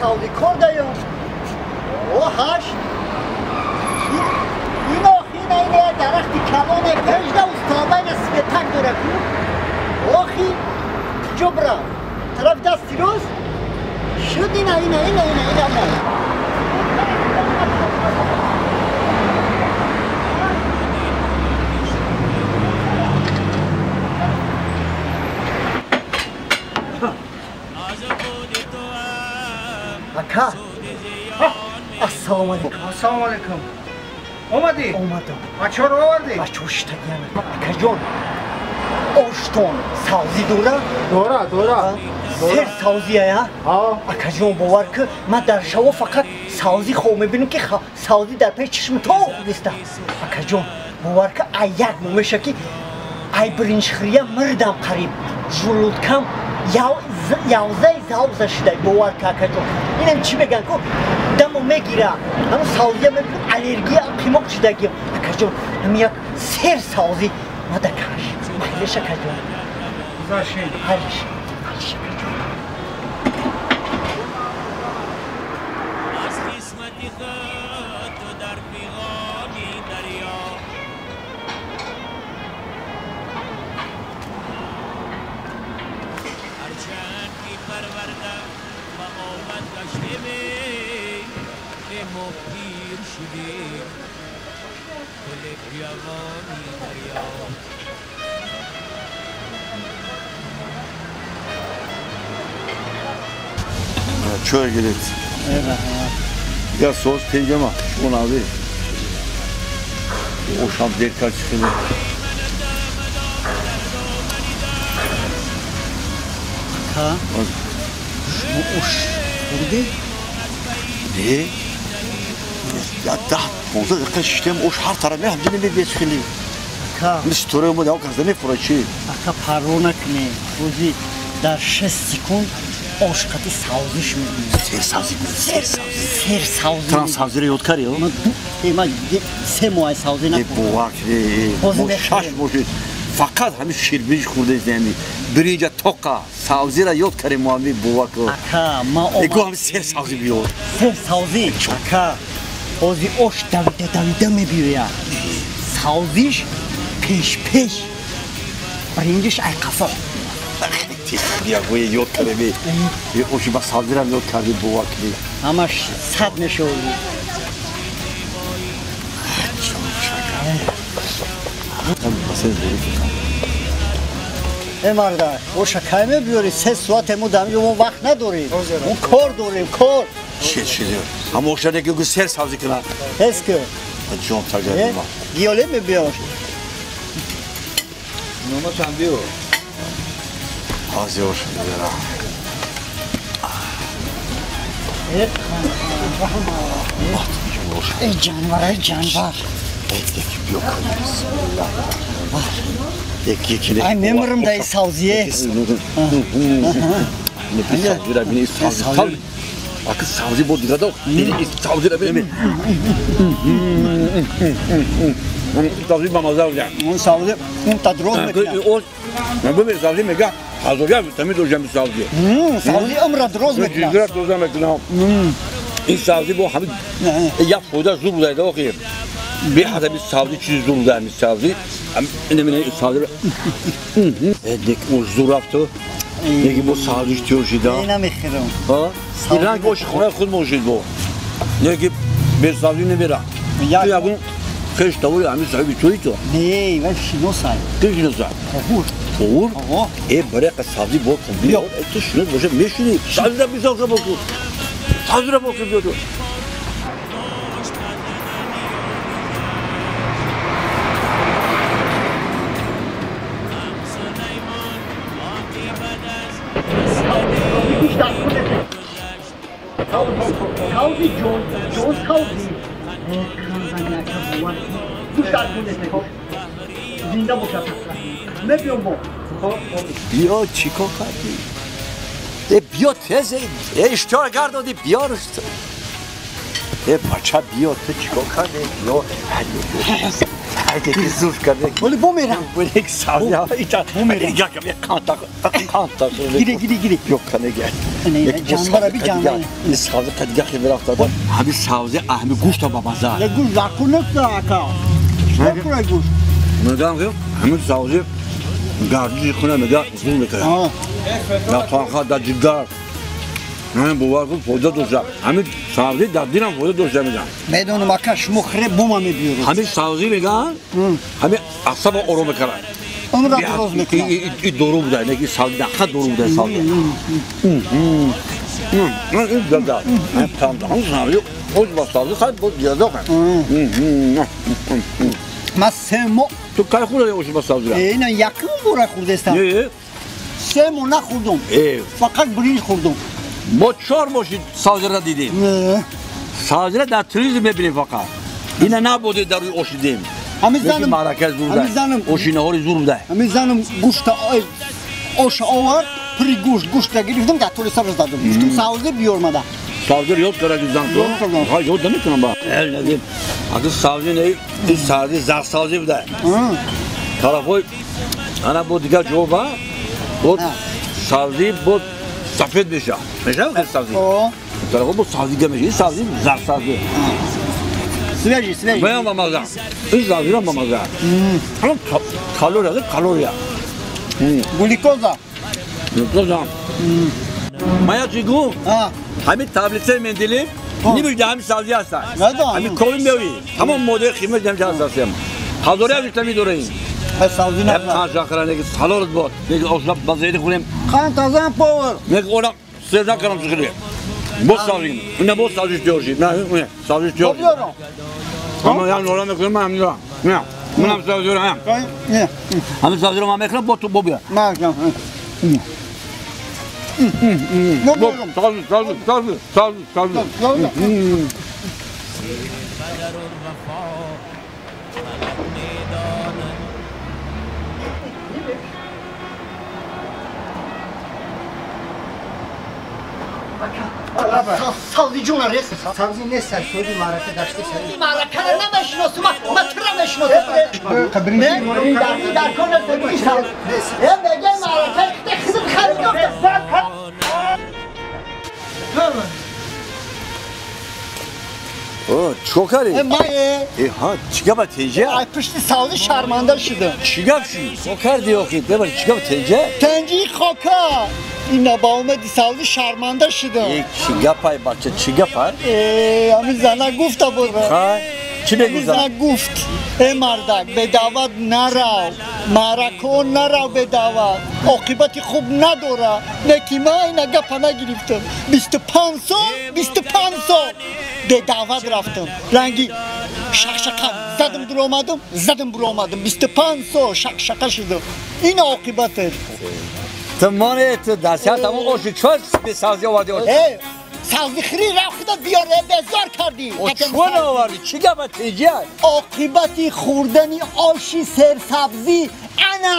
Савзикор даём. О, ҳашт. Ин охи ина ина дарахти калоне пежда устобайна светак дора ку. Охи куҷо бирав? Тарафи дасти рост? Шуд ина ина ина ина ина мо. Ака, ассалому алайкум. Ассалому алайкум. Омадӣ? Омадам. Бачаро овардӣ? Бачаҳо шитагиям. Акаҷон, оштон савзӣ дора? Дора, дора. Сер савзия, а? Акаҷон, бовар ки ман дар шаво фақат савзӣ хоб мебинам ки савзӣ дар пеши чишми то худиста. Акаҷон, бовар ки ай як моҳ меша ки ай биринҷхӯрия мирдам қариб. Желудкам явзаи завза шудай, бовар ки акаҷон. Инам чӣ мегӯянд ку дамо мегира, ҳамун савзия мебинам аллергия қимоқ шудагиам. Акаҷон, ҳамин як сер савзӣ мада каш. Майлеш акаҷон. Гузашин. Ҳалиш. Ҳалиш акаҷон. Аз қисмати худ ту дар фиғони дарё. Ҳарчанд ки парварда ба омад гаштем, мо пир шудем, дили ҷавони дарё. Чой гирифт. Я соз тенҷама, шумо нави. Ошам дер кард чихеле. Ака, шумо ош хӯрдед? Не. Я 10-15 дақиқа шиштем, ош ҳар тараф мерафт, ҳамҷа намебиёд чихеле. Ака. Мисли тораи омад, як кас намефура чи? Ака, парво накунед. Рӯзи дар 6 секунд ош қати савзиш мебинем. Сер савзӣ, сер савзӣ. Сер савзӣ. Тран савзиро ёд кардӣ, о? Ман 3 моҳ савзӣ нахӯрдам. Бовар кунед, мо 6 моҳ шуд. Фақат ҳамин ширбиринҷ хӯрдаистем, биринҷа тоқа савзиро ёд кардем мо, ҳамин бовар кун. Ака, ман Эгу ҳамин сер савзӣ биёр. Сер савзӣ, ака. Ҳозир ош давида давида мебиёяд. Савзиш пеш пеш. Биринҷиш ай қафо. Ягоя ёд кардем. Оши ба савзирам ёд кардем, бовар кунед. Ҳамаш сад мешавад. Э марда, оша кай мебиёрӣ? 3 соате мо дар инҷо мо вақт надорем. Мо кор дорем, кор. Чӣ чизе? Ҳама оша неки гу сер савзӣ кунад. Ҳес ки. Ҷон тагардима. Гиёле мебиёр. Номашам биё. Ҳозир оша мебиёрам. Эй ҷанвар, эй ҷанвар. Биё бисмиллаҳ. Ай мемирам дар ин савзие. Савзира бини, савзи. Ака савзи бо дига дох. Савзира бини. Савзи ба маза буда. Он савзи, он та дроз мекунад. Ман бибин савзи мега ҳазория витамин дошт савзи. Савзи умра дроз мекунад. Ҷигара дроз мекунад. Ин савзи бо ҳамин як фоида зуд буда охир. Беҳад ҳамин савзи чизи зуд буда ҳамин савзи. Ин мина савзи. Дек он зуд рафту. Неги бо савзиш тиёр шида. Не намехӯрам. Ҳа? Ин ранг оши хонаи худ мошид бо. Неги бе савзи намера. Ту ягон хеш тавори ҳамин соҳиби туи ту? Не, вай шиносай. Ки шиносай? Повур. Повур? Ого. Э, барақа савзи бо кун. Биё. Ту шинос боша мешини. Савзира бисоха бо кун. Савзира бо кун биё ту. Савзи ҷон, ҷон савзи. Зинда бошад. Мебиём бо. Биё чӣ кор кардӣ? Э биё тез, э иштиҳор гардодӣ, биёр. бача биё ту чикор кардӣ биё ҳайде зур кардӣ вале бумерам вале савзи ита бумерам як қанта қанта гири гири гири ёк канега ҷанбара би ҷанбара ин савзи қадига хеле рафта ҳами савзи аҳми гӯшта ба маза я гӯшт лаку нест ака чикор кунай гӯшт мегам ки ҳами савзи гардиши хона мега зур мекунад дар танха дар ҷигар ман бовар кун фоида дошта ҳамин савзӣ дар дилам фоида дошта мегам медонам ака шумо хреб бума мебиёред ҳамин савзӣ меган ҳамин асаба ором мекунад умра роз мекунад и дору буда не ки савзӣ даха дору буда савзӣ ин дада там савзӣ худ ба савзӣ хай бо зиёда ман се моҳ ту кай хӯрдӣ оши ба савзира ина якум бора хӯрдестам се моҳ нахӯрдум фақат биринҷ хӯрдум мо 4 моҳ савзира дидем савзира дар телевизор мебинем фақат ина набуде дар рӯи ош дидем ҳамин занам маърака зур буда оши наҳори зур буда ҳамин занам гӯшта ош овард пури гӯшт гӯшта гирифтам дар толи сабз дадам гуфтам савзи биёр мада савзиро ёд кара ки зан ту ёд намекунам ба аги савзи не ин савзи зарсавзи буда тарафҳои ана бо дигар ҷо ба бо савзи бо сафед меша меша савзи тарафҳо бо савзи га меша ин савзи зарсавзи свежий свежий баям ба маза ин савзирам ба маза калория калория глюкоза глюкоза мая чӣ гум ҳамин таблицаи Менделеев нибижда ҳамин савзи ҳастанд ҳамин кови меоӣ тамом моддаи химия ҳамин ҳастанд ҳазория витамин дораем савзи қанд шакара неки салорат бод неки ошна ба зери хӯрем қанд тазан повар неки орам серда карам шикри боз савзи ина боз савзи тиёр шид на савзи тиёр ама як нора мекунем ман ҳаминро манам савзиро ҳамин савзиро ман мекунам бо ту бо бия савзи савзи савзи савзи савзи савзи ҷуна рес савзи нест соди маърака дашта маъракара намешиносум ма тура мешиносум дар кор нест меге маърака хизм харид чикор кардӣ чӣ гапа теҷа ай пушти савзи шарманда шудам чӣ гап шуд чикор кардӣ охи бебар чӣ гап теҷа тенҷи хока ина ба омади савзи шарманда шудам чӣ гапай бача чӣ гапай ҳамин зана гуфта буд чӣ мегӯ зана гуфт э мардак бе даъват нарав маъракао нарав бе даъват оқибати хуб надора неки ман ина гапа нагирифтам 25 сол 25 сол бе даъват рафтам ранги шақшақа задам дуромадам задам буромадам 25 сол шақшақа шудам ина оқибаташ ту моне ту дастият ҳамон оши чо бесавзӣ овардӣ савзи хӯрӣ рафт биёр безор кардӣ чо наовардӣ чӣ гапа теҷа оқибати хӯрдани оши серсабзӣ ана.